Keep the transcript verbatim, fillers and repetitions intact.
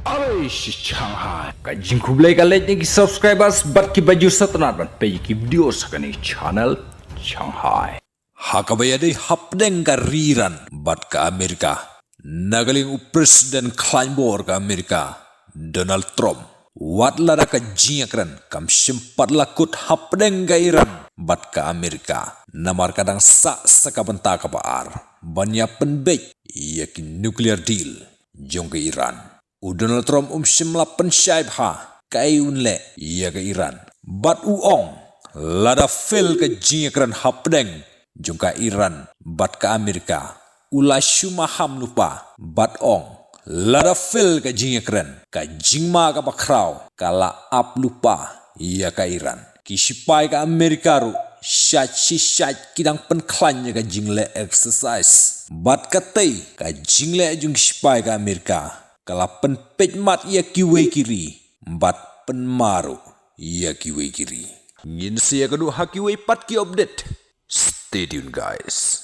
Alai shi Shanghai. Ka jingkhublei ka leit na ki subscribers bad ki bajur satanat ban peit ki video sa kane channel Shanghai. Ha kaba ïadei hapdeng ka ri Iran bad ka Amerika, na ka liang u President khlaiñ bor ka Amerika, Donald Trump, wat lada ka jingïakren kam shym pat la kut hapdeng ka Iran bad ka Amerika, namar ka dang sah sa ka bynta kaba ar ban ïa pynbeit ïa ki nuclear deal jong ka Iran. U Donald Trump um shym la pynshai bha kaei un leh ïa ka Iran bad u ong, lada fail ka jingïakren hapdeng jong ka Iran bad ka Amerika, u la shu maham lypa bad ong, lada fail ka jingïakren, ka jingma kaba khraw ka la ap lypa ïa ka Iran. Ki shipai ka Amerika ruh shait shi shait ki dang pynkhlaiñ ïa ka jingleh exercise bad katei ka jingleh jong ki shipai ka Amerika ka la pynpeit mat ïa kiwei ki ri bad pynma ruh ïa kiwei ki ri. Ngin sa ïa ka duh ha kiwei pat ki update. Stay tuned, guys.